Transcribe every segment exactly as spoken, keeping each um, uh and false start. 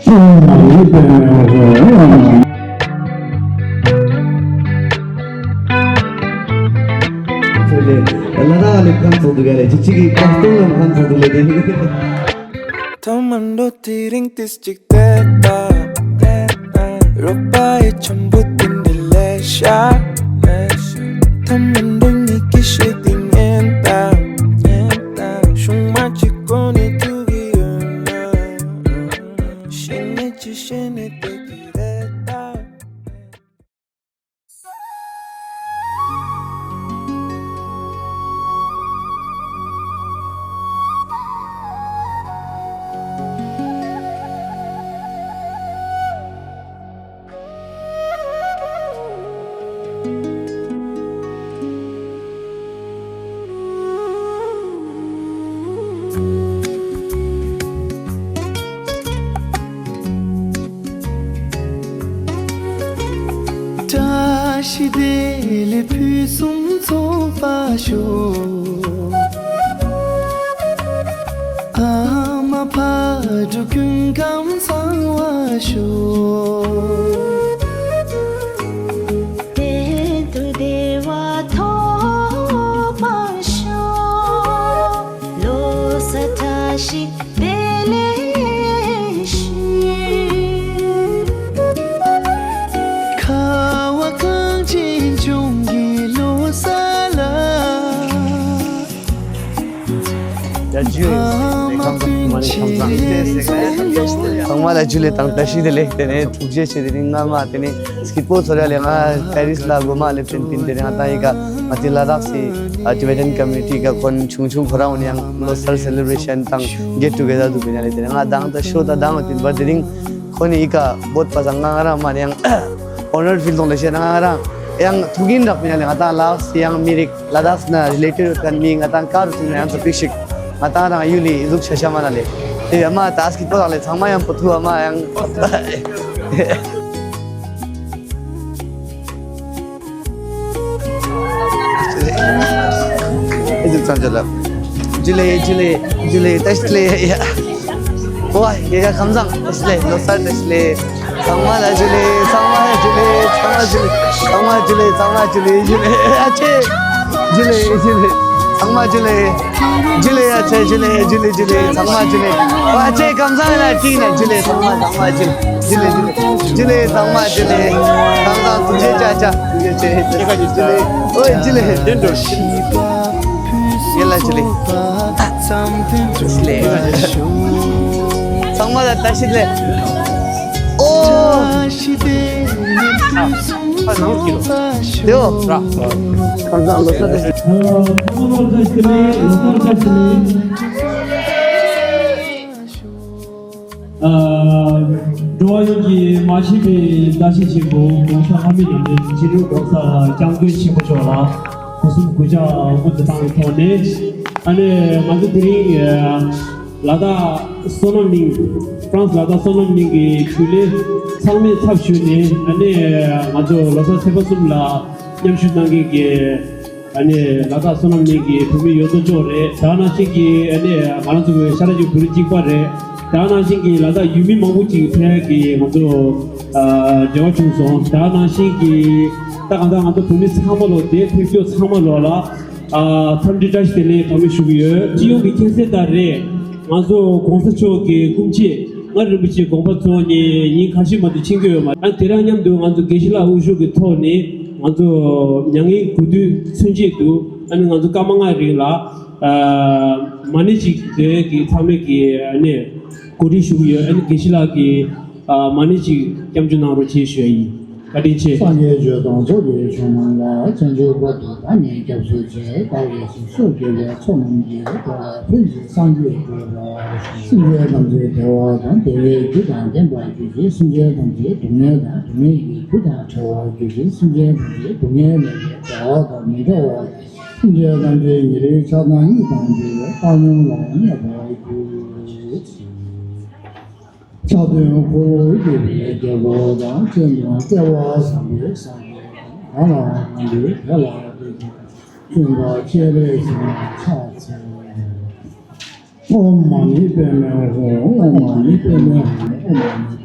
ལ་དྭགས་ལེབ་ཁན་ཚོགས་འདུག་ཡ་ལེ། ཅི་ཅི་གི་བཀའ་སྟོན་ལམ་ཁན་ཚོགས་འདུག་ལེ་དེ་ནི། ཐ་མ་འགྲོ་དེ་རིང་ཏིས་ཅིག་དེ་ད། རོགས་པ་ཡི་ཆམ་བུ་དེ་འདི་ལེ་ཤ། ཐ་མ་འགྲོ་ཉིད་ཀྱི་ཤེས་དེ་ཉན་ད། ཤུང་མ་ཅིག་གོ་ནི་ཐུག་གི་ཡོད་ན། ཤེས་ནི་ཅི་ཤེས་ནི་དེ་གི་རེད་ད། བཀྲ་ཤིས་བདེ་ལེགས་ཕུན་སུམ་ཚོགས་པར་ཤོག། ཨ་མ་ཕ་དྲུག་ཀུན་ཁམས་བཟང་བར་ཤོག། དེ་དུ་བདེ་བ་ཐོབ་པར་ཤོག། ལོ་གསར་བཀྲ་ཤིས་བདེ་ལེགས་ཤིག། ཁ་བ་གངས་ཅན་ལྗོངས་ཀྱི་ལོ་གསར་ལ། ཡ་ཇུ་ལེ། ཚང་མ་ལ་ཇུ་ལེ་དང་བཀྲ་ཤིས་བདེ་ལེགས། དེ་ནས་ཐུགས་རྗེ་ཆེ། དེ་ནས་ང་མ་དེ་ནས་སྐྱིད་པོ་ཚོར་ཡ་ལེ། ང་པེ་རིས་ལ་གོ་མ་ལེབས་ཏེ་ཨིན། དེ་ནས་ང་ཏང་ཨི་ཀ་ང་ཏི་ལ་དྭགས་སི་ཨ་ཊི་བེ་ཊན་ཀོ་མུ་ནི་ཊི་ཀ་ཁོང་ཆུང་ཆུང་ཁོ་རང་ཡང་ལོ་གསར་སེ་ལེ་བྲེ་ཤན་དང་གེཊ་ཊུ་གེ་དར་དུག་པིན་ཡ་ལེ། དེ་ནས་ང་དང་ད་ཤོ་ད་དང་ཨིན་པར་དེ་རིང་ཁོང་ཨི་ཀ་བོད་པ་ཚང་ང་རང་མ་ནི་ཡང་ཨོ་ནར་ཕིལ་སོང་ལེ་ཤེ་ན་ང་རང་ཡང་ཐུགས་ཡིད་རག་པིན་ཡ་ལེ། ང་ཏང་ལ་དྭགས་སི་ཡང་མི་རིགས་ལ་དྭགས་ན་རི་ལེ་ཊེཌ་ཡོད་ཁན་མི་ང་ཏང་ཀ་རུ་ཐུག་ན་ཡང་ཚ་པིག་ཤིག་ང་ཏང་རང་ཡུལ་ལི་ཟུག་ཆ་ཤ་མ་ན་ལེ། དེ་ཡ་མ་ད་སྐྱིད་པོ་རག་ལེ། ཚང་མ་ཡང་པོ་ཐུག་ཨ་མ་ཡང་ཨེ་ཟུག་ཚང་ཆ་ལ་ཇུ་ལེ་ཇུ་ལེ་ཇུ་ལེ་ཏ་ཤི་ལེ་ཡ། ཝ་ཡ་ཡ་ཁམས་བཟང་ཏ་ཤི་ལེ། ལོ་གསར་ཏ་ཤི་ལེ། ཚང་མ་ལ་ཇུ་ལེ། ཚང་མ་ལ་ཇུ་ལེ། ཚང་མ་ཇུ་ལེ། ཚང་མ་ཇུ་ལེ། ཚང་མ་ཇུ་ལེ། ཇུ་ལེ། ཨ་ཅེ། ཇུ་ལེ། ཇུ་ལེ། ཚང་མ་ཇུ་ལེ། ཇུ་ལེ། ཨ་ཅེ་ཇུ་ལེ། ཇུ་ལེ། ཇུ་ལེ། ཚང་མ་ཇུ་ལེ། ཨ་ཅེ་ཁམས་བཟང་ལ་ཅིག་ན་ཇུ་ལེ། ཚང་མ་ཚང་མ་ཇུ་ལེ། ཇུ་ལེ། ཇུ་ལེ། ཇུ་ལེ། ཚང་མ་ཇུ་ལེ། ཁམས་བཟང་ཐུགས་རྗེ་ཆེ་ཆེ། ཐུགས་རྗེ་ཆེ་ཆེ། ཇུ་ལེ། ཨོའི་ཇུ་ལེ། ཡ་ལ་ཇུ་ལེ། ལེ། ཚང་མ་ལ་ཏ་ཤི་ལེ། ཨོ། ཨ་ནང་གི་རོ། དེའོ། ར། ཁམས་བཟང་ལོ་གསར་ཏ་ཤི། ཨ་ཁམས་བཟང་ལོ་གསར་ཏ་ཤི་ལེ། ལོ་གསར་ཏ་ཤི་ལེ། ཨ་འགྲོ་བ་ཡོངས་ཀྱི་མ་ཤི་བའི་ཏ་ཤི་ཆེན་པོ་གོང་ས་ལྷ་མི་རྣམས་ཀྱི་ཕྱི་རོལ་གོང་ས་སྐྱབས་མགོན་ཆེན་པོ་མཆོག་ལ་སྒོ་གསུམ་གུས་ཕྱག་སྔོན་དུ་བཏང་བའི་ཐོག་ནས། ཨ་ནེ་ང་ཚོ་དེ་རིང་ལ་དྭགས་བསོད་ནམས་གླིང་། ཧྥ་རན་སི་ལ་དྭགས་བསོད་ནམས་གླིང་གི་ཇུ་ལེ་ཚང་མའི་ཚབ་ཞུས་ནས། ཨ་ནེ་ང་ཚོ་ལོ་གསར་ཚེས་པ་གསུམ་ལ་མཉམ་ཞུགས་གནང་མཁན་གྱི་ཨ་ནེ་ལ་དྭགས་བསོད་ནམས་གླིང་གི་བོད་མི་ཡོད་དོ་ཅོག་རེད། དེ་ནང་བཞིན་གྱི་ཨ་ནེ་ང་རང་ཚོ་གི་ཤ་ར་ཅིག་བོད་རིགས་གཅིག་པ་རེད། དེ་ནང་བཞིན་གྱི་ལ་དྭགས་ཡུལ་མི་མང་པོ་ཅིག་ཕེབས་ཀྱི་ང་ཚོ་ཨ་འབྲེལ་བ་བྱུང་སོང་། དེ་ནང་བཞིན་གྱི་ད་གང་ལྟར་ང་ཚོ་བོད་མི་ཚང་མ་ལོ་དེ་ཕེབས་སྐྱོད་ཚང་མ་ལོ་ལ། ཨ་འཚམས་འདྲི་བཀྲ་ཤིས་བདེ་ལེགས་གོང་མ་ཞུ་གི་ཡོད། སྤྱི་ཡོངས་ཀྱི་མཁྱེན་གསལ་ལྟར་རེད། ང་ཚོ་གོང་ས་མཆོག་གི་སྐུ་མཆེད་མངའ་རིན་པོ་ཆེའི་དགོངས་པ་རྫོགས་ནས་ཉིན་ཁ་ཤས་མ་གཏོགས་ཕྱིན་གྱི་ཡོད་མ་རེད། ཨ་དེ་རང་མཉམ་དུ་ང་ཚོ་དགེ་བཤེས་ལགས་དབུ་བཞུགས་ཀྱི་ཐོག་ནས་ང་ཚོ་མྱ་ངན་གུས་འདུད་མཚོན་ཆེད་དུ་ཨ་ནི་ང་ཚོ་སྐར་མ་ལྔ་རིང་ལ་ཨ་མ་ཎི་ཅིག་འདོན་གྱི་ཚང་མས་ཀྱི་ཨ་ནི་གོ་སྒྲིག་ཞུ་གི་ཡོད། ཨ་ནི་དགེ་བཤེས་ལགས་ཀྱིས་ཨ་མ་ཎི་ཅིག་སྐྱབས་འཇུག་གནང་རོགས་བྱེད་ཞུ་ཡ་ཡིན། བཀའ་དྲིན་ཆེ། སངས་རྒྱས་ཆོས་དང་ཚོགས་ཀྱི་མཆོག་རྣམས་ལ། བྱང་ཆུབ་བར་དུ་བདག་ནི་སྐྱབས་སུ་མཆི། བདག་གིས་སུ་སུ་བགྱིས་པའི་ཚོགས་རྣམས་ཀྱིས། བདག་ལ་ཕན་ཕྱིར་སངས་རྒྱས་འགྲུབ་པར་ཤོག། སེམས་ཅན་ཐམས་ཅད་བདེ་བ་དང་བདེ་བའི་རྒྱུ་དང་ལྡན་པར་གྱུར་ཅིག། སེམས་ཅན་ཐམས་ཅད་སྡུག་བསྔལ་དང་སྡུག་བསྔལ་གྱི་རྒྱུ་དང་བྲལ་བར་གྱུར་ཅིག། སེམས་ཅན་ཐམས་ཅད་སྡུག་བསྔལ་མེད་པའི་བདེ་བ་དང་མི་འབྲལ་བར་གྱུར་ཅིག། སེམས་ཅན་ཐམས་ཅད་ཉེ་རིང་ཆགས་སྡང་གཉིས་དང་བྲལ་བའི་བཏང་སྙོམས་ལ་གནས་པར་གྱུར་ཅིག། ཕྱག་མདུན་འཁོར་ལོ་བསྐྱེད་པའི་རྒྱལ་པོ་དང་། སྤྱན་དྲངས་སྐལ་བ་བཟང་པོའི་སངས་རྒྱས་དང་། གང་ལ་འདུད་དེ་ལ་འདུད་ཅིང་། བཙུན་པ་སྤྱན་རས་གཟིགས་ཕྱག་འཚལ་ལོ། ཨོཾ་མ་ཎི་པདྨེ་ཧཱུྃ། ཨོཾ་མ་ཎི་པདྨེ་ཧཱུྃ། ཨོཾ་མ་ཎི།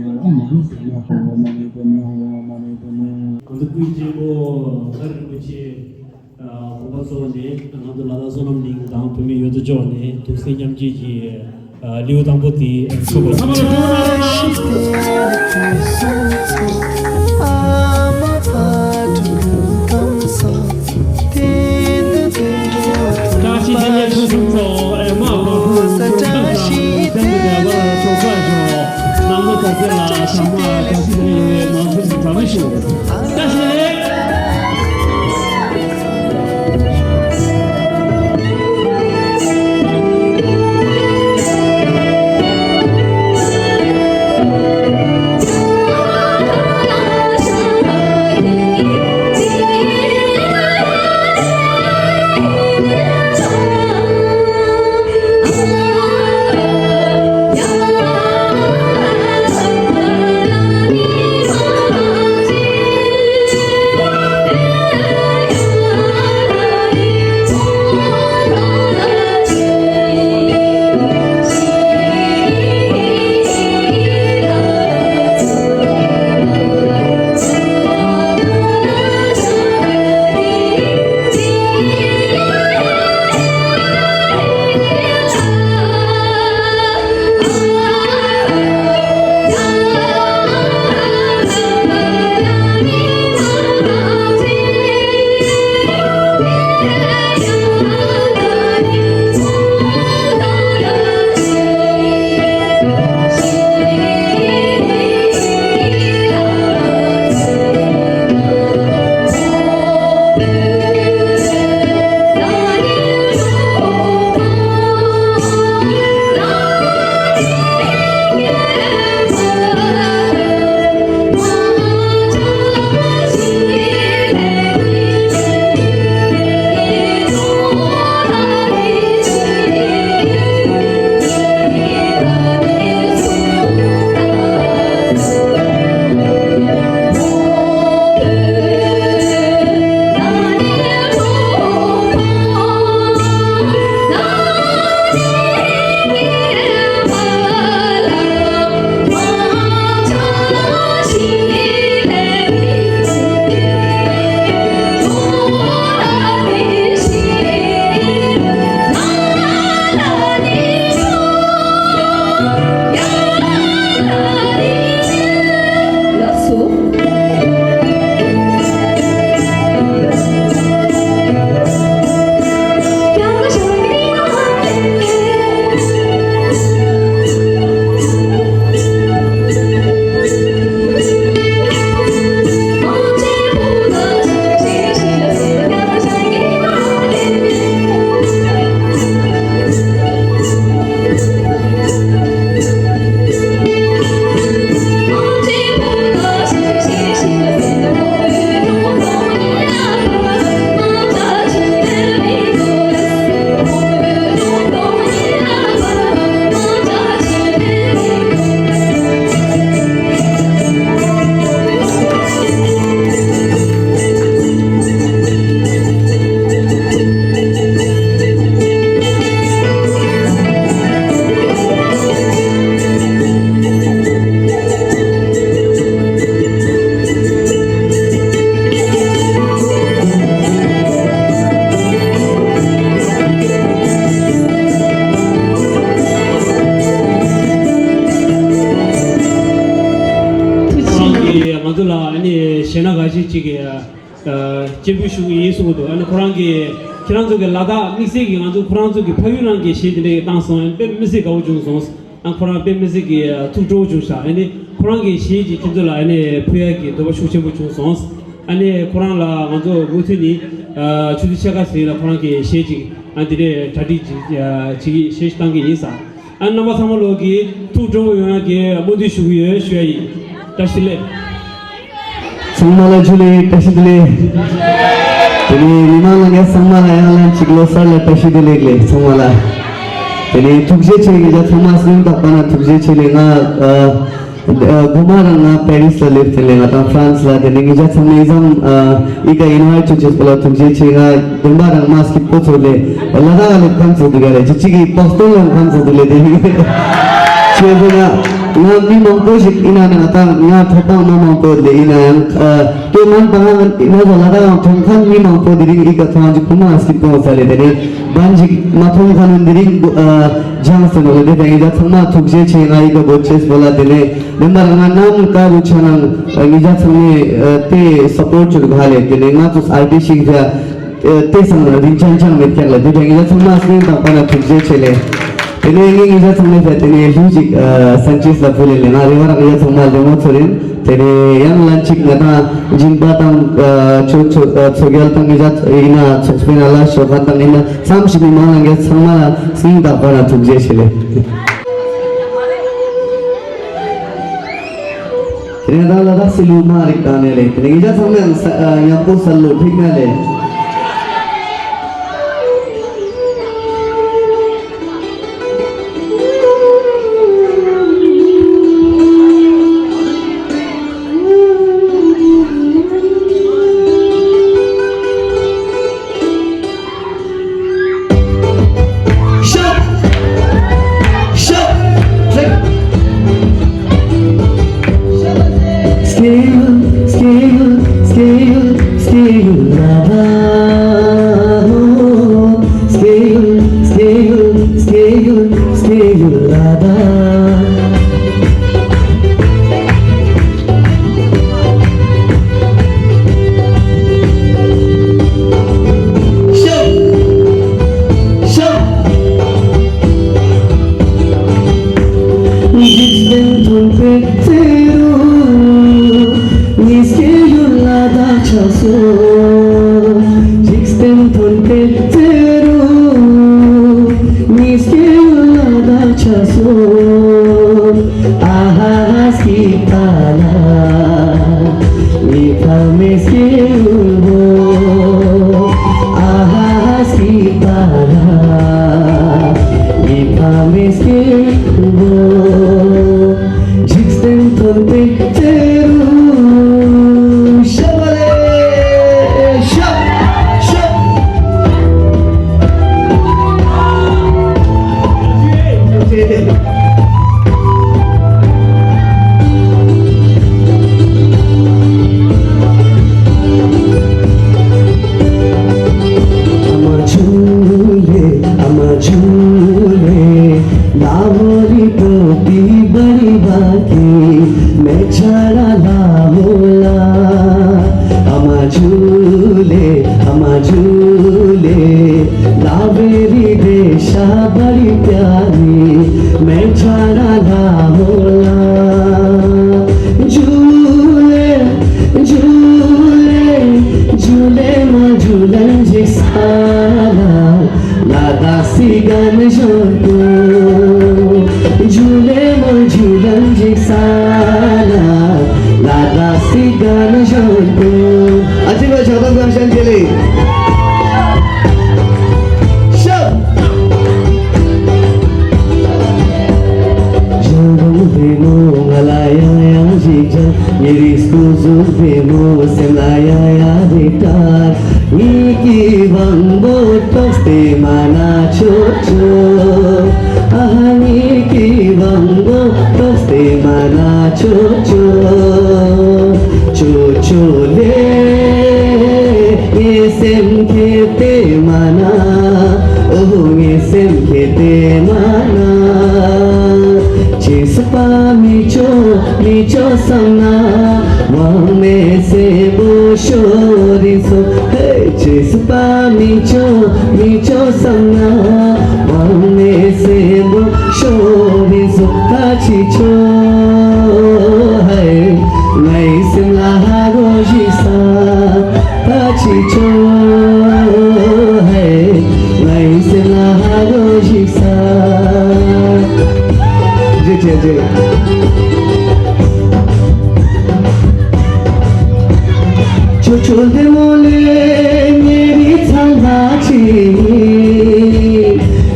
ང་ཚོ་སྐུའི་གཅེན་པོ་ལྷ་རིན་པོ་ཆེ་ཨ་དགོངས་པ་རྫོགས་ནས་ང་ཚོ་ལ་དྭགས་བསོད་ནམས་གླིང་དང་བོད་མི་ཡུལ་དུ་འབྱོར་ནས་ཐུགས་སེམས་མཉམ་སྐྱེད་ཀྱི་ཨ་ལེའུ་དང་པོ་དེ་ཚུགས་པ་ཡིན། བཀྲ་ཤིས་བདེ་ལེགས། ཐུགས་སུན་ཚོགས་ཨེ་མ་བ་ཧུ་ཐུགས་སུན་ཚོགས་སེམས་ཀྱི་བདེ་བར་ཐུགས་ཁ་ཞོག་ནང་དུ་ཐོག་ཚད་ལ་ཚང་མ་བཀྲ་ཤིས་བདེ་ལེགས་ཡོད་པའི་ནང་ཚུད་ཀྱི་བཀྲ་ཤིས་ཤོག་བཀྲ་ཤིས་བདེ་ལེགས། ང་ཚོ་ལ་ཨ་ནི་གཞས་སྣ་འགའ་ཤས་ཅིག་གི་ཨ་སྤྱན་འབུལ་ཞུ་གི་ཡིན་གསུང་གི་འདུག་ཨ་ནི་ཁོ་རང་གི་ཁྱེད་རང་ཚོ་གི་ལ་དྭགས་དམིགས་བསལ་གྱི་ང་ཚོ་ཁོ་རང་ཚོ་གི་ཕ་ཡུལ་ནང་གི་གཞས་དེ་འདྲ་བཏང་སོང་། ཨ་ནི་དཔེ་མི་སྲིད་དགའ་བོ་བྱུང་སོང་། ཨ་ཁོ་རང་དཔེ་མི་སྲིད་ཀྱི་ཐུགས་སྤྲོ་བོ་བྱུང་ཤག་ཨ་ནི་ཁོ་རང་གི་གཞས་ཀྱི་ཁྱེད་ཚོ་ལ་ཨ་ནི་ཕུལ་ཡག་གི་འདོད་པ་ཤུགས་ཆེན་པོ་བྱུང་སོང་། ཨ་ནི་ཁོ་རང་ལ་ང་ཚོ་མུ་མཐུད་ནས་ཆུ་ཚོད་ཕྱེད་ཀ་ཟིན་ལ་ཁོ་རང་གི་གཞས་ཅིག་ཨ་དེ་འདྲའི་གྲ་སྒྲིག་ཅིག་ཅིག་གཞས་ཤིག་བཏང་གི་ཡིན་ས། ཨ་ནི་རྣམ་པ་ཚང་མ་ལོག་གི་ཐུགས་སྤྲོ་བོ་ཡོང་ཡག་གི་སྨོན་འདུན་ཞུ་གི་ཡོད་ཞུ་ཡ་ཡིན། བཀྲ་ཤིས་བདེ་ལེགས། ཚང་མ་ལ་ཇུ་ལེ་བཀྲ་ཤིས་བདེ་ལེགས། དེ་ནས་མི་མང་ལ་ངས་ཚང་མ་ལ་ཡང་ལན་གཅིག་ལོ་གསར་ལ་བཀྲ་ཤིས་བདེ་ལེགས་ལེ་ཚང་མ་ལ། དེ་ནས་ཐུགས་རྗེ་ཆེ་ངེད་ཅག་ཚང་མ་སྙིང་ཐག་པ་ནས་ཐུགས་རྗེ་ཆེ་ལེ། ང་ཨ་ ཨ་གོ་མ་རང་ང་པེ་རིས་ལ་ལེབས་ཏེ་ལེ་ང་དང་ཕ་རན་སི་ལ། ཏེ་ནེ་ཉེ་རང་ཚང་མའི་ཨེག་ཛམ་ཨ་འི་ཀ་ཨིན་ཝའིཊ་ཅོ་ཅེས་པོ་ལ་ཐུགས་རྗེ་ཆེ། ང་དེན་བ་རང་མ་སྐྱིད་པོ་ཚོར་ལེ། ལ་དྭགས་ལ་ལེབས་ཁན་ཚོར་དུག་ག་ལེ། ཅིག་ཅིག་གི་པག་སྟོང་ལ་ཁན་ཚོར་དུག་ལེ། ཏེ་ནེ་ཅི་ཟེར་ན་ང་མི་མང་པོ་ཞིག་ཨིན་ན་ང་དང་ང་ཐོབ་པ་མ་མང་པོ་ལེ། ཨིན་ན་ཡང་ཨ་ཏེ་མན་པ་ང་ཨིན་ན་ལ་དྭགས་ལ་ཐོང་ཁན་མི་མང་པོ་དེ་རིང་འི་ཀ་ཐོང་ཅིག་ཁོ་མ་སྐྱིད་པོ་ས་ལེ། ཏེ་ནེ་བན་ཅིག་མ་ཐོང་ཁན་དེ་རིང་ཨ་ཇང་སེ་ནོ་ལེ། ཏེ་ནེ་ཉེ་རང་ཚང་མ་ཐུགས་རྗེ་ཆེ། ང་འི་ཀ་བོ་ཅེས་པོ་ལ། ཏེ་ནེ་དེན་བ་རང་ང་ནམ་ཀ་བོ་ཆ་ནང་ཉེ་རང་ཚང་མའི་ཨ་ཏེ་སཔོརྚ་ཅོ་དུག་ཧ་ལེ། ཏེ་ནེ་ང་ཚོ་ཨར་པི་སི་ཞིག་ཏེ་སང་རིན་ཅན་ཅང་མེད་ཀྱག་ལེ། ཏེ་ཉེ་རང་ཚང་མ་སྙིང་ཐག་པ་ནེ་ཐུགས་རྗེ་ཆེ་ལེ། ཏེ་ནེ་ངའེ་ཉེ་རང་ཚང་མའེ་ཕིའ་ཏེ་ནེ་ལུས་ཤིག་ཨ་སན་ཅེས་ལ་ཕུལ་ལེ། ང་རེ་བ་རང་ཉེ་རང་ཚང་མ་ལེ་མོ་ཚོར་ཨིན། ཏེ་ནེ་ཡང་ལན་ཅིག་ང་དང་སྦྱིན་པ་དང་ཨ་ཆོས་ཆོས་ཨ་ཆོས་རྒྱལ་དང་ཉེ་རང་ཨིན་ན་ཚོགས་པའི་ནང་ལ་ཞོགས་ཀ་དང་ཨིན་ན་ཚང་མ་ལ་ཉེ་རང་ཚང་མ་ལ་སྙིང་ཐག་པ་ནེ་ཐུགས་རྗེ་ཆེ་ལེ། ཏེ་ནེ་ད་ལ་དྭགས་སི་ལུགས་མ་རིག་ཏང་ནེ་ལེ། ཏེ་ནེ་ཉེ་རང་ཚང་མ་ཡང་ཉམ་པོ་སལ་ལོ་ཐིག་ན་ལེ། འཇིག་རྟེན་ཐོན་པའི་ཚེ་རུ་ངའེ་སྐྱེ་ཡུལ་ལ་དྭགས་ཆགས་སོ། འཇིག་རྟེན་ཐོན་པའི་ཚེ་རུ་ངའེ་སྐྱེ་ཡུལ་ལ་དྭགས་ཆགས་སོ། ཨ་ཧ་ཧ་སྐྱིད་པ་ལ་ངའེ་ཕ་མའེ་སྐྱེ་ཡུལ་བོ། ཨ་ཧ་ཧ་སྐྱིད་པ་ལ་ངའེ་ཕ་མའེ་སྐྱེ་ཡུལ་བོ། འཇིག་རྟེན་ཐོན་པའི་ཚེ་རུ། ཤ་བ་ལེ་ཤ་ཤ། ཨ་མ་ཇུ་ལེ། ཨ་མ་ཇུ་ལེ། ལ་བོ་རི་ཏོ་པི་བ་རི་བ་ཀི་མེ་ཆ་ར་ལ་བོ་ལ། ཨ་མ་ཇུ་ལེ། ཨ་མ་ཇུ་ལེ། ལ་བེ་རི་དེ་ཤ་བ་རི་པྱ་རི་མེ་ཆ་ར་ལ་བོ་ལ། ཇུ་ལེ། ཇུ་ལེ། ཇུ་ལེ་མོ་ཇུ་ལེ་འཇིགས་ས་ལ། ལ་དྭགས་སི་གན་ཞོན་ཏོ། ཇུ་ལེ་མོ་ཇུ་ལེ་འཇིགས་ས་ལ། ལ་དྭགས་སི་གན་ཞོན་ཏོ། ཨ་ཅེ་བ་ཆགས་སྡང་གང་ཤན་ཅེ་ལེ། ཤབ། ཇོ་རུང་བེ་མོ་ང་ལ་ཡང་ཡང་ཞིག་ཇ། ཉེ་རི་སྐུ་གཟུགས་བེ་མོ་སེམས་ལ་ཡང་ཡང་རེ་ཀྲག། ཉེ་གི་བང་བོ་ཏོག་སྟེ་མ་ན་ཆོ་ཆོ། ཨ་ཧ་ཉེ་གི་བང་བོ་ཏོག་སྟེ་མ་ན་ཆོ་ཆོ། ཆོ་ཆོ་ལེ། ངའེ་སེམས་ཁྱེར་ཏེ་མ་ན། འོ་ངའེ་སེམས་ཁྱེར་ཏེ་མ་ན། ཅི་སུ་པ་མི་ཆོ་མི་ཆོ་སམ་ན། ཝང་མེ་སེ་བོ་ཤོ་རི་སོ། ཧེ་ཅི་སུ་པ་མི་ཆོ་མི་ཆོ་སམ་ན། ཝང་མེ་སེ་བོ་ཤོ་རི་སོ། ད་ཅི་ཆོ། ཧེ་ངའེ་སེམས་ལ་ཧ་གོ་ཞིག་ས། ད་ཅི་ཆོ། ཧེ་ངའེ་སེམས་ལ་ཧ་གོ་ཞིག་ས། ཇེ་ཇེ་ཇེ། ཆོ་ཆོ་ལྡེ་མོ་ལེ་ཉེ་རི་ཚན་ལ་ཅི།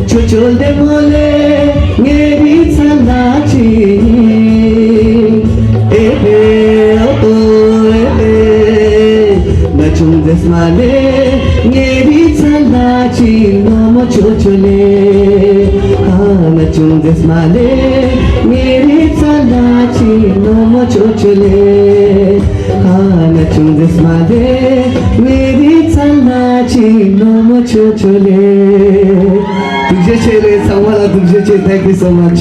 ཆོ་ཆོ་ལྡེ་མོ་ལེ་ཉེ་རི་ཚན་ལ་ཅི། ཐུགས་རྗེ་ཆེ་རེ། ཚང་མ་ལ་ཐུགས་རྗེ་ཆེ། Thank you so much.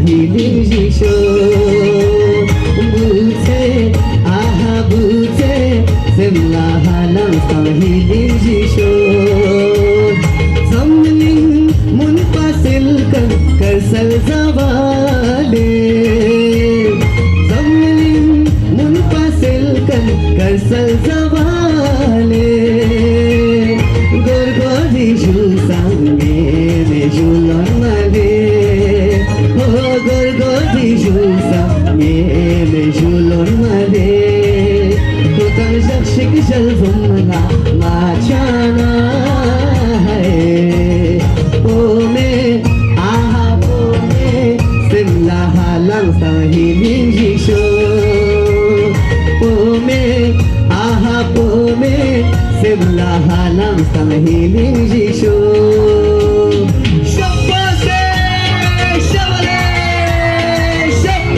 Healing Jisho, butse, aha, butse, semla halang sang Healing Jisho. Zamling mun pasil kan karsal zawale. Zamling mun pasil kan karsal zawale. Gorgori ju sang me me julon male. O gorgori ju sang me me julon male. Ko tang jak shik jal vum na ma chana hai. Pome, aha, pome, semla halang sang Healing Jisho. Pome, aha, pome, semla halang sang Healing Jisho. Shabase, shabale, shab-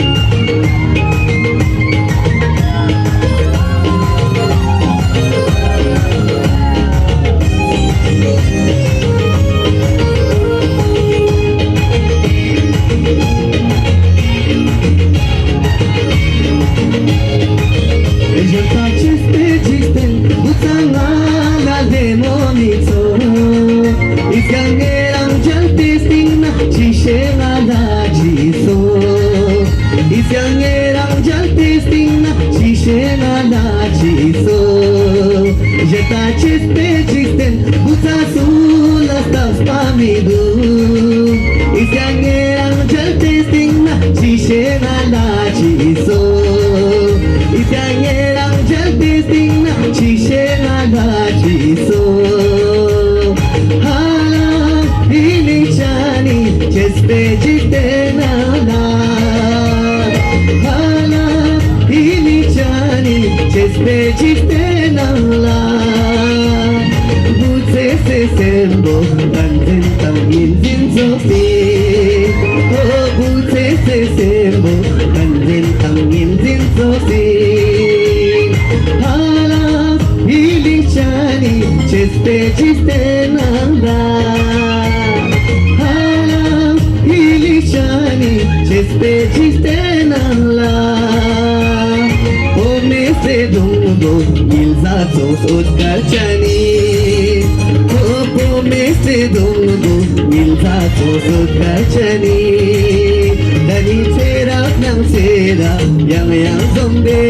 Jal ta chis pe jisten, butsa nga la le mo mi tso. Isyang erang jal testing na, chishe nga la jiso. Isyang erang jal testing na, chishe nga la jiso. Jeta chis pe jisten, butsa su la staf pa mi du. Isyang erang jal testing na, chishe nga la jiso. Isyang erang jal testing na, chishe nga la jiso. Hala, Healing chani, chis pe jisten na la. Hala, Healing chani, chis pe jisten na la. Butse se sembo, banzin tam inzin sosi. O butse se sembo, banzin tam inzin sosi. Hala, Healing chani, chis pe jisten na la. Hala, Healing chani, chis pe jisten na la. Pome se dung do, mil za tso sot kar chani. O pome se dung do, mil za tso sot kar chani. Dani tsera nang tsera, yang yang zombe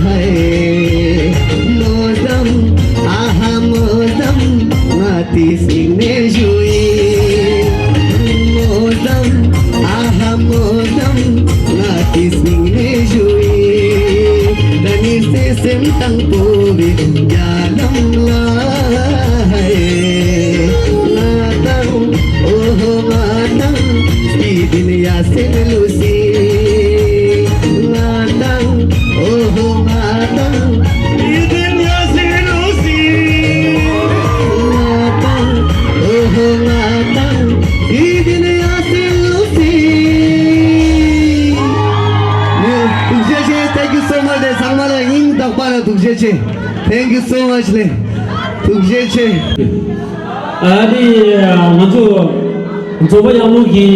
hai. Mozam, aha mozam, nga tis ning ne jui. Mozam, aha mozam, nga tis ning ne jui. Dani se sem tang puri, ya lam la hai. Nga tang, oho nga tang, speed ne ཐུགས་རྗེ་ཆེ། Thank you so much. ཚང་མ་ལ་སྙིང་ཐག་པ་ནས་ཐུགས་རྗེ་ཆེ། Thank you so much ལེ། ཐུགས་རྗེ་ཆེ། ཨ་ནི་ང་ཚོ་རྫོང་པ་གཡང་ལུང་གི་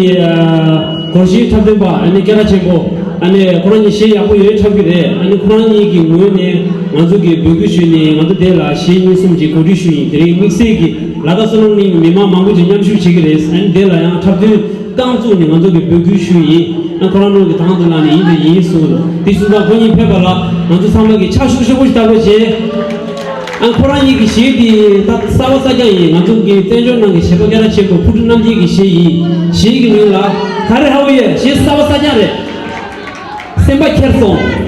སྒོར་གཞས་འཁྲབ་སྟོན་པ་ཨ་ནི་སྐད་གྲགས་ཆེན་པོ། ཨ་ནི་ཁོ་རང་གཉིས་གཞས་ཡག་པོ་ཡོད་འཁྲབ་ཀྱི་རེད། ཨ་ནི་ཁོ་རང་གཉིས་ཀྱི་ངོས་ནས་ང་ཚོ་གི་འབོད་སྐུལ་ཞུས་ནས་ང་ཚོ་དེ་ལ་གཞས་གཉིས་གསུམ་ཅིག་གོ་སྒྲིག་ཞུས་ཡིན། དེ་རིང་དམིགས་བསལ་གྱི་ལ་དྭགས་བསོད་ནམས་གླིང་མི་མང་མང་པོ་ཅིག་མཉམ་ཞུགས་བྱེད་ཀྱི་རེད། ཨ་ནི་དེ་ལ་ཡང་འཁྲབ་སྟོན་རྐང་བཙུགས་ནས་ང་ཚོ་གི་འབོད་སྐུལ་ཞུས་ཡིན། ཨ་ཁོ་རང་ནང་གི་དང་དུ་ལ་ནི་ཡིན་དུ་ཡིན་གསུངས་འདུག་དེ་སོང་ཙང་ཁོ་གཉིས་ཕེབས་པ་ལ་ང་ཚོ་ཚང་མ་གི་ཕྱག་ཤུགས་ཤུགས་པོ་ཞིག་བཏབ་རོགས་བྱེད། ཨ་ཁོ་རང་གཉིས་ཀྱི་གཞས་དེ་ད་གསར་པ་གསར་རྐྱང་ཡིན། ང་ཚོ་གི་བཙན་བྱོལ་ནང་གི་གཞས་པ་སྐད་གྲགས་ཆེན་པོ་ཕུར་བུ་རྣམ་རྒྱལ་གྱི་གཞས་ཡིན། གཞས་ཀྱི་མིང་ལ་ག་རེ་ཧ་གོ་ཡོད། གཞས་གསར་པ་གསར་རྐྱང་རེད། སེམས་པ་ཁྱེར་སོང་།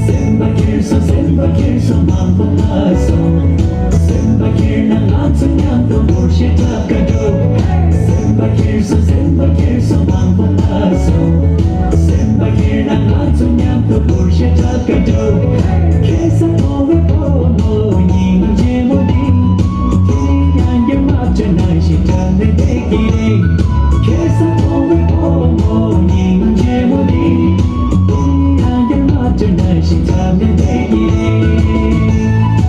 སེམས་པ་ཁྱེར་སོང་། སེམས་པ་ཁྱེར་སོང་། མང་པོ་ལ་སོང་། སེམས་པ་ཁྱེར་ན་ང་ཚོ་མཉམ་དུ་འབུར་ཤེས་འཁྲབ་ག་འགྲོ། སེམས་པ་ཁྱེར་སོང་། སེམས་པ་ཁྱེར་སོང་། མང་པོ་ལ་སོང་། སེམས་པ་ཁྱེར་ན་ང་ཚོ་མཉམ་དུ་འབུར་ཤེས་འཁྲབ་ག་འགྲོ། ཁེ་ས་ཐོབ་པའི་བུ་མོ་སྙིང་རྗེ་མོ་འདི། དེ་རིང་ཡང་བསྐྱར་མ་བྱས་ན་ཞིག་འཁྲབ་ནས་བསྡད་ཀྱི་རེད། ཁེ་ས་ཐོབ་པའི་བུ་མོ་སྙིང་རྗེ་མོ་འདི། དེ་རིང་ཡང་བསྐྱར་མ་བྱས་ན་ཞིག་འཁྲབ་ནས་བསྡད་ཀྱི་རེད།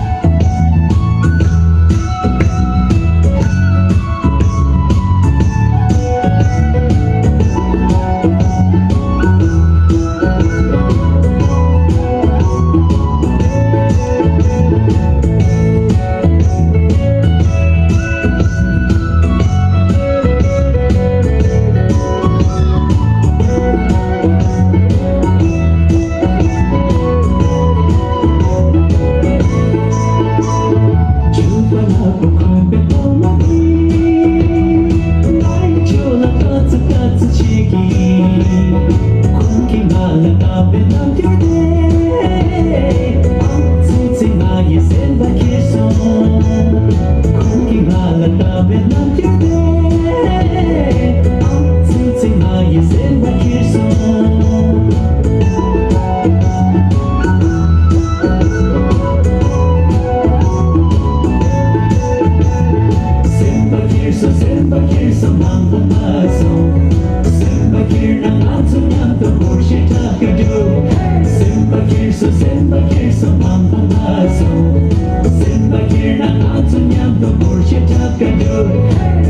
སེམས་པ་ཁྱེར་སོང་། སེམས་པ་ཁྱེར་སོང་། མང་པོ་ལ་སོང་། སེམས་པ་ཁྱེར་ན་ང་ཚོ་མཉམ་དུ་འབུར་ཤེས་འཁྲབ་ག་འགྲོ། སེམས་པ་ཁྱེར་སོང་། སེམས་པ་ཁྱེར་སོང་། མང་པོ་ལ་སོང་། སེམས་པ་ཁྱེར་ན་ང་ཚོ་མཉམ་དུ་འབུར་ཤེས་འཁྲབ་ག་འགྲོ།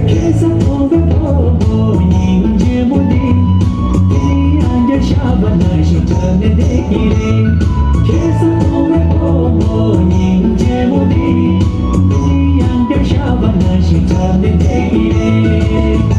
ཁེ་ས་ཐོབ་པའི་བུ་མོ་སྙིང་རྗེ་མོ་འདི། དེ་རིང་ཡང་བསྐྱར་ཤ་བ་ན་ཞིག་འཁྲབ་ནས་བསྡད་ཀྱི་རེད། ཁེ་ས་ཐོབ་པའི་བུ་མོ་སྙིང་རྗེ་མོ་འདི། དེ་རིང་ཡང་བསྐྱར་ཤ་བ་ན་ཞིག་འཁྲབ་ནས་བསྡད་ཀྱི་རེད།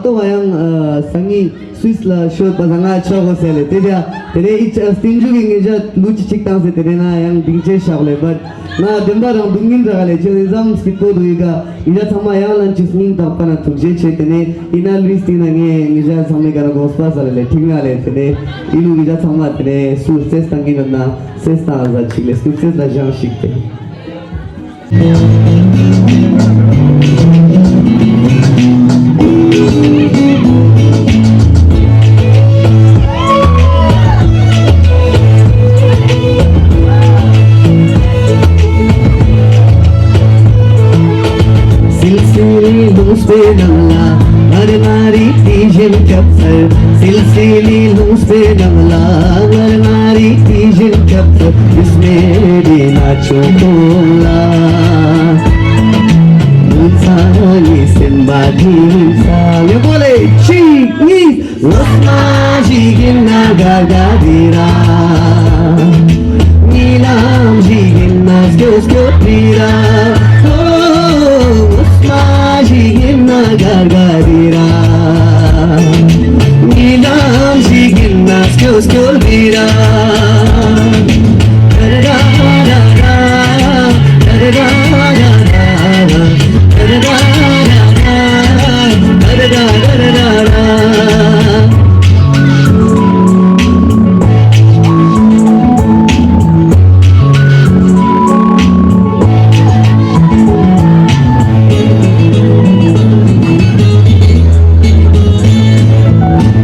ཏོ་ང་ཡང་ཨ་སང་ཉིན་སུད་སི་ལ་ཤོད་པ་སང་ང་ཆ་གོས་ལེ། ཏེ་ཏེ་ཨ་ཏེ་ནེ་ཨི་ཆ་སྟིང་ཇུག་གི་ངེ་ཞ་ལུ་ཅིག་ཅིག་ཏང་སེ་ཏེ་ནེ་ན་ཡང་སྡིང་ཆེ་ཤག་ལེ། བཊ་ང་དེན་པ་རང་སྡུག་བསྔལ་རག་ལེ། ཅི་ཟམ་སྐྱིད་པོ་འདུག་ཡི་ག། ངེ་ཞ་ཚང་མ་ཡང་ལན་ཅིག་སྙིང་ཐག་པ་ནེ་ཐུགས་རྗེ་ཆེ། ཏེ་ནེ་ཨི་ན་ལུས་སྟིང་ནེ་ངེ་ངེ་ཞ་ཚང་མའི་ཀ་ནེ་གོ་སྤ་ས་ལེ་ལེ་ཐིག་ན་ལེ། ཏེ་ནེ་ཨི་ལུ་ངེ་ཞ་ཚང་མ་ཏེ་ནེ་སུད་སི་ཏང་གི་ན་ན་སུད་སི་ཏང་ཨ་ཟ་ཅིག་ལེ། སུད་སི་ལ་ཞང་ཞིག་ཏེ། སིལ་སིལ་ལུང་པའི་ནང་ལ་ངར་ངར་རི་དི་ཞིམ་ཁྱབ་ཚར། སིལ་སིལ་ལུང་པའི་ནང་ལ་ངར་ངར་རི་དི་ཞིམ་ཁྱབ་ཚར། ཡུས་མེད་རི་ན་ཆུང་ཐུང་ལ་མུན་ཚ་ནི་སེམས་པ་དིང་ས། ཡོད་པོ་ལེ་ཅིག་གཉིས། ངོ་མ་ཞིག་ཨིན་ན་དགའ་དགའ་རི་ར། ཉི་ལམ་ཞིག་ཨིན་ན་སྐྱོ་སྐྱོ་རི་ར། ཨོ། ངོ་མ་ཞིག་ཨིན་ན་དགའ་དགའ་རི་ར། ཉི་ལམ་ཞིག་ཨིན་ན་སྐྱོ་སྐྱོ་རི་ར།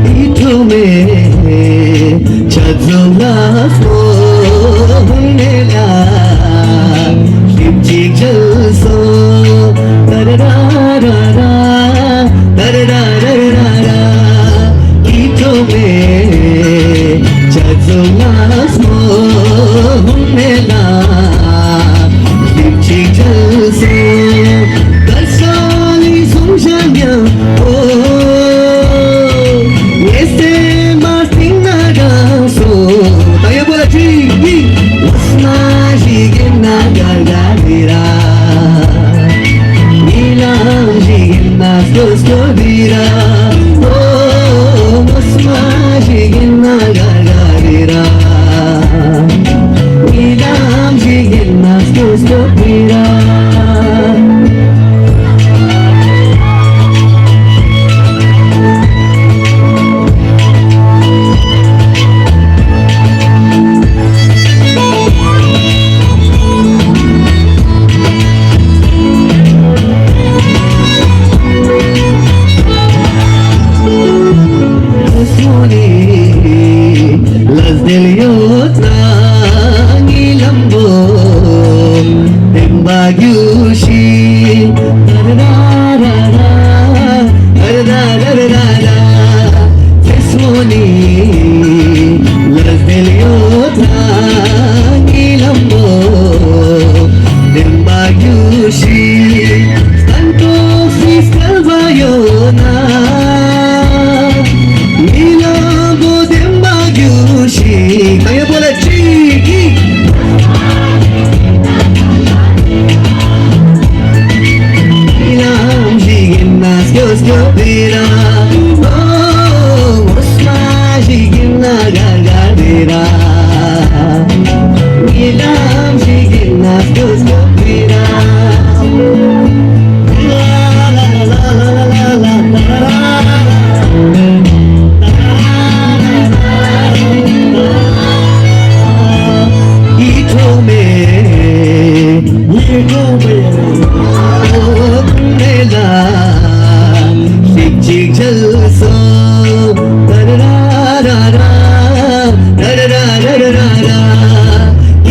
ཨི་ཐོ་མེ་ཆ་ཛོ་ལ་སོ་ཧུན་ནེ་ལ་ཤིབ་ཅིག་ཇལ་སོ། ཏ་ར་ར་ར་ར། ཏ་ར་ར་ར་ར་ར། ཨི་ཐོ་མེ་ཆ་ཛོ་ལ་སོ་ཧུན་ནེ་ལ་ཤིབ་ཅིག་ཇལ་སོ། ཀ་ས་ལི་སུང་ཞ་ཉ་ཨོ། ངེ་སེམས་མ་སྟིང་ན་དྲང་སོ། ཏ་ཡོད་པོ་ལེ་ཅིག་གཉིས། ངོ་མ་ཞིག་ཨིན་ན་དགའ་དགའ་རི་ར། ཉི་ལམ་ཞིག་ཨིན་ན་སྐྱོ་སྐྱོ་རི་ར། ཨོ། ངོ་མ་ཞིག་ཨིན་ན་དགའ་དགའ་རི་ར། ཉི་ལམ་ཞིག་ཨིན་ན་སྐྱོ་སྐྱོ་རི་ར། ལས་དེ་ཡོད་ན་ཉི་ལམ་བོ་དེན་པ་གྱུར་ཞིག་ཏ་ར་ར་ར་ར། ཏ་ར་ར་ར་ར་ར། ཚེ་སྲོག་ནི་ལས་དེ་ཡོད་ན་ཉི་ལམ་བོ་དེན་པ་གྱུར་ཞིག་སྟན་ཏོག་སི་སྐལ་བ་ཡོད་ན། ཉི་ལམ་བོ་དེན་པ་གྱུར་ཞིག་ཏ་ཡོད་པོ་ལེ་ཅིག་གཉིས། ཉི་ལམ་ཞིག་ཨིན་ན་སྐྱོ་སྐྱོ་རི་ར། ཨོ། ངོ་མ་ཞིག་ཨིན་ན་དགའ་དགའ་རི་ར། ཉི་ལམ་ཞིག་ཨིན་ན་སྐྱོ་སྐྱོ་རི་ར། ཨི་ཐོ་མེ་ཨི་ཐོ་མེ་ཨོ་ནེ་ལ་ཤིབ་ཅིག་ཇལ་སོ། ཏ་ར་ར་ར་ར། ཏ་ར་ར་ར་ར་ར།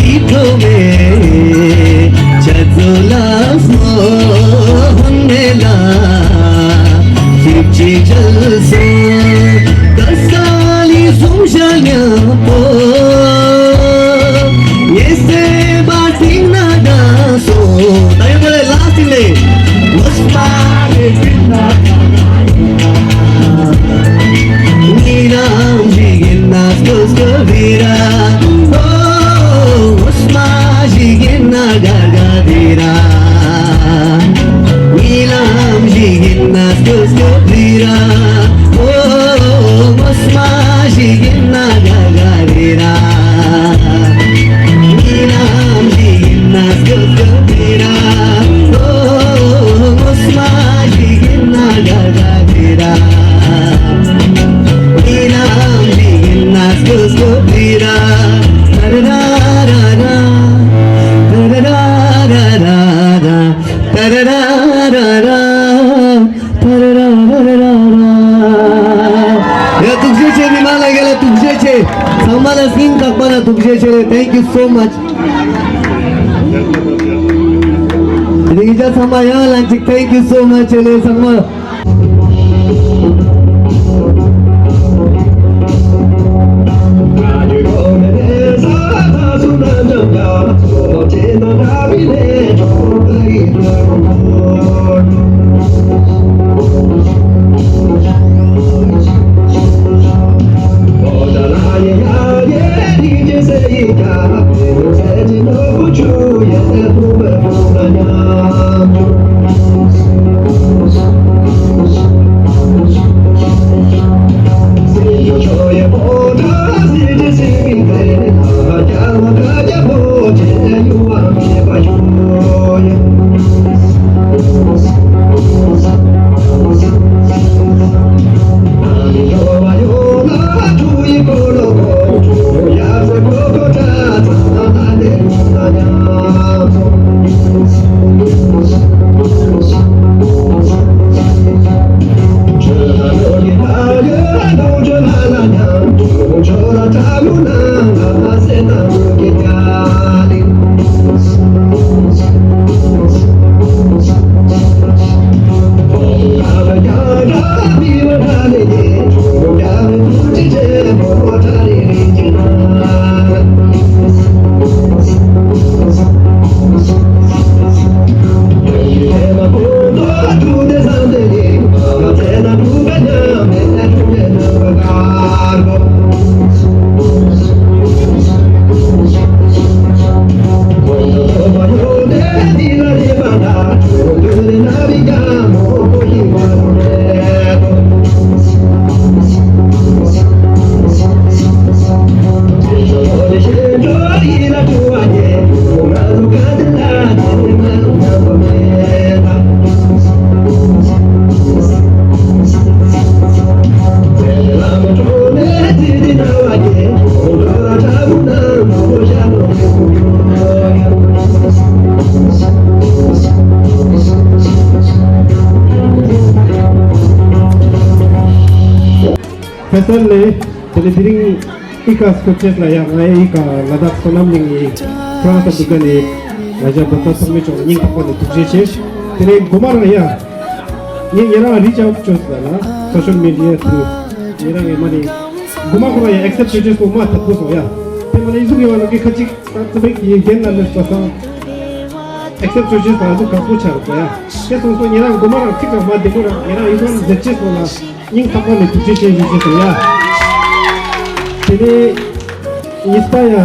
ཨི་ཐོ་མེ་ཆ་ཛོ་ལ་སོ་ཧུན་ནེ་ལ་ཤིབ་ཅིག་ཇལ་སོ། ཀ་ས་ལི་སུང་ཞ་ཉ་པོ་ངེ་སེམས་མ་སྟིང་ན་དྲང་སོ། ཏ་ཡོད་པོ་ལེ་ལཱསྟ་ལེ། ངོ་མ་ཞིག་ཨིན་ན་དགའ་དགའ་རི་ར། ཉི་ལམ་ཞིག་ཨིན་ན་སྐྱོ་སྐྱོ་རི་ར། ཨོ། ངོ་མ་ཞིག་ཨིན་ན་དགའ་དགའ་རི་ར། ཉི་ལམ་ཞིག་ཨིན་ན་སྐྱོ་སྐྱོ་རི་ར། སྙིང་ཐག་པ་ནེ་ཐུགས་རྗེ་ཆེ་ལེ། Thank you so much. ཉེ་རང་ཚང་མ་ཡང་ལན་ཅིག thank you so much ཆེ་ལེ་ཚང་མ། ཕེ་སར་ལེ། དེ་ནེ་དེ་རིང་ཨི་ཀ་སྐོར་ཅེས་ལ་ཡང་ང་ཨི་ཀ་ལ་དྭགས་སོ་ནམ་གླིང་ངི་ཕ་རན་སི་འདུག་ག་ནེ་ང་ཞ་བོད་པ་ཚང་མའི་ཕྱོགས་ནེ་སྙིང་ཐག་པ་ནེ་ཐུགས་རྗེ་ཆེ། དེ་ནེ་གོ་མ་རང་ཡ་ངས་ཉེ་རང་རི་ཅི་ཨའུཊ་ཅོས་ལ་ན་སོ་ཤལ་མི་ཌི་ཡ་ཐྲུ་ཉེ་རང་ངས་མ་ནེ་གོ་མ་ཁོ་རང་ཡ་ཨེག་སེབ་ཅོ་ཅེས་པོ་མ་ཐག་པོ་སོང་ཡ། དེ་མ་ནེ་ཨི་ཟུག་ཡོང་བ་ལ་ཁ་ཅིག་ད་ཚོ་བེག་གི་རྒན་ལ་མེད་པ་སང་ཨེག་སེབ་ཅོ་ཅེས་པ་ཨ་ཟུག་ཁག་པོ་ཆ་རུག་ཡ། དེ་སོང་སོང་ཉེ་རང་གོ་མ་རང་ཁྲིག་རང་མ་བདེ་མོ་རང་ཉེ་རང་ཨི་ཟུག་མཛད་ཅེས་སོང་ལ། སྙིང་ཐག་པ་ནེ་ཐུགས་རྗེ་ཆེ་ཞུ་ཅེས་སོང་ཡ། དེ་ནེ་གཉིས་པ་ཡ་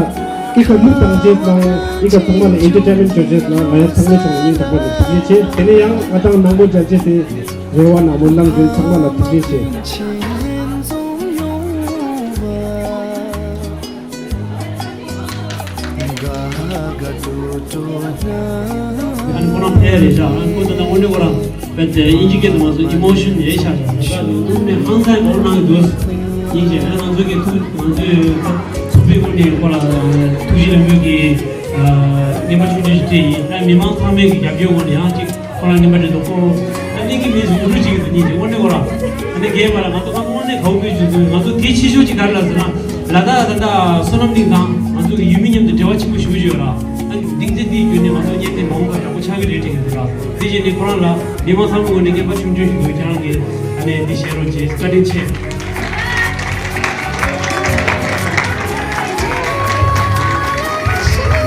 ཨི་ཀ་ལུག་བཏང་ཅེས་དང་ཨི་ཀ་ཚང་མ་ལ་ཨེན་ཊར་ཊེན་མེན་ཊ་ཅོ་ཅེས་ལ་ང་ཡ་ཚང་མའི་ཕྱོགས་ནེ་སྙིང་ཐག་པ་ནེ་ཐུགས་རྗེ་ཆེ། དེ་ནེ་ཡང་ང་དང་ནང་མོལ་མཛད་ཅེས་སི་རེ་བ་ནང་མོལ་གནང་མཁན་ཚང་མ་ལ་ཐུགས་རྗེ་ཆེ། ཨ་ནི་ཁོ་རང་ཕེ་རེད་ཤག་ཨ་ནི་ཁོ་ཚོ་ན་དངོས་གནས་ཁོ་རང་བེད་དེ་ཨིན་ཇི་སྐད་དུ་མ་སོང་ཨི་མོ་ཤན་ཡོད་ཤག་ཤག་ད་ལྟ་ལུག་ནས་ཧང་སང་ངི་འོ་ནང་གི་འདུག་ཨིན་ཇི་ཨ་ང་ཚོ་གི་ཐུགས་ང་ཚོའི་ཚོགས་པའི་སྒོ་ནས་ཁོ་ལ་ཐུགས་རྗེ་ལེགས་འབུལ་གྱི་རྔན་པ་ཆུང་ཆུང་ཞིག་སྤྲད་ཡིན། ཨ་མི་མང་ཚང་མའི་གི་རྒྱབ་སྐྱོར་འོག་ནས་ཡང་ཅིག་ཁོ་རང་རྔན་པ་འདྲ་འདུག་ཁོ། ཨ་ནི་གི་མི་ཟུང་འབྲུ་ཅིག་གི་ཉིན་གྱི་དངོས་གནས་ཁོ་རང་ཨ་ནི་རྒན་པ་ལ་ང་ཚོ་ཁ་དངོས་གནས་དགའ་བོ་བྱུང་སོང་། ང་ཚོ་གལ་ཆེ་ཤོས་ཅིག་ག་རེ་ལབ་ཟེར་ན་ལ་དྭགས་ད་ལྟ་སོ་ནམ་གླིང་དང་ང་ཚོ་གི་ཡུལ་མི་མཉམ་དུ་འབྲེལ་བ་ཆེན་པོ་ཞེ་པོ་ཅིག་ཡོད་ར། ཨ་ནི་སྡིངས་ཆ་འདིའི་བརྒྱུད་ནས་ང་ཚོ་བརྙན་འཕྲིན་མ་འོངས་པ་ཡག་པོ་ཆགས་ཀྱི་རེད་དྲན་གྱི་འདུག་ར། དེ་བཞིན་ནི་ཁོ་རང་ལ་མི་མང་ཚང་མའི་ངོས་ནས་རྔན་པ་ཆུང་ཆུང་ཞིག་ཡོད། ཁྱེད་རང་གིས་ཨ་ནི་འདི་བཞེས་རོགས་བྱེད། བཀའ་དྲིན་ཆེ།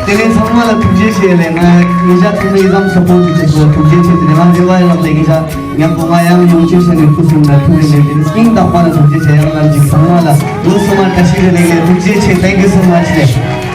དེ་ནས་ཚང་མ་ལ་ཐུགས་རྗེ་ཆེ་ལེ། ང་ཉེ་ཞ་ཚང་མས་ཨི་ཙམ་སཔོརྚ་ཞུ་ཅེས་ལ་ཐུགས་རྗེ་ཆེ། དེ་ནས་ང་རེ་བ་ཡོད་ལེ་ཉེ་ཞ་ཉམ་པོ་ང་ཡང་ཡོང་ཅེས་ཟེར་ནས་ཐུགས་སེམས་ལ་ཐུགས་རེ་ལེ། དེ་ནས་སྙིང་ཐག་པ་ནས་ཐུགས་རྗེ་ཆེ། ཡང་ལམ་ཅིག་ཚང་མ་ལ་ལོ་སོ་མ་བཀྲ་ཤིས་བདེ་ལེགས་ལེ། ཐུགས་རྗེ་ཆེ། Thank you so much ལེ།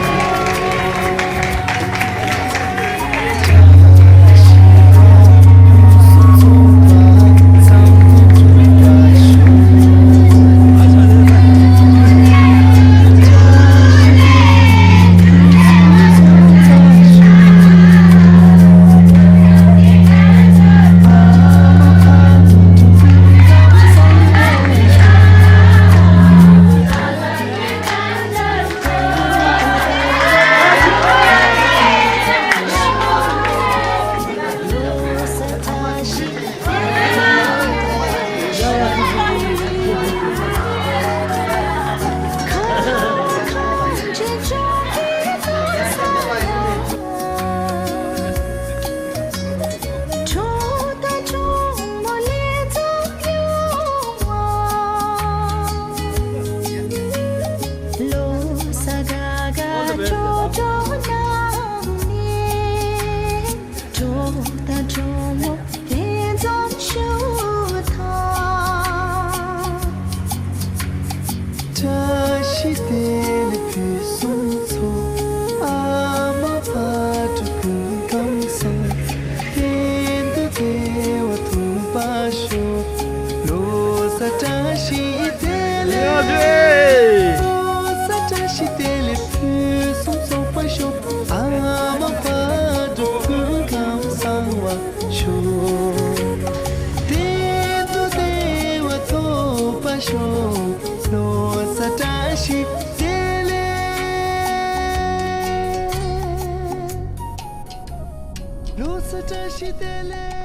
ཞི་བདེ་ལེགས་ཕུན་སུམ་ཚོགས་པར་ཤོག། ཨ་མ་དཔལ་སྒྲོན་སྐུ་ཁམས་བཟང་བར་ཤོག། བདེ་སྡུག་བདེ་བ་ཐོབ་པར་ཤོག། ལོ་གསར་བཀྲ་ཤིས་བདེ་ལེགས། ལོ་གསར་བཀྲ་ཤིས་བདེ་ལེགས།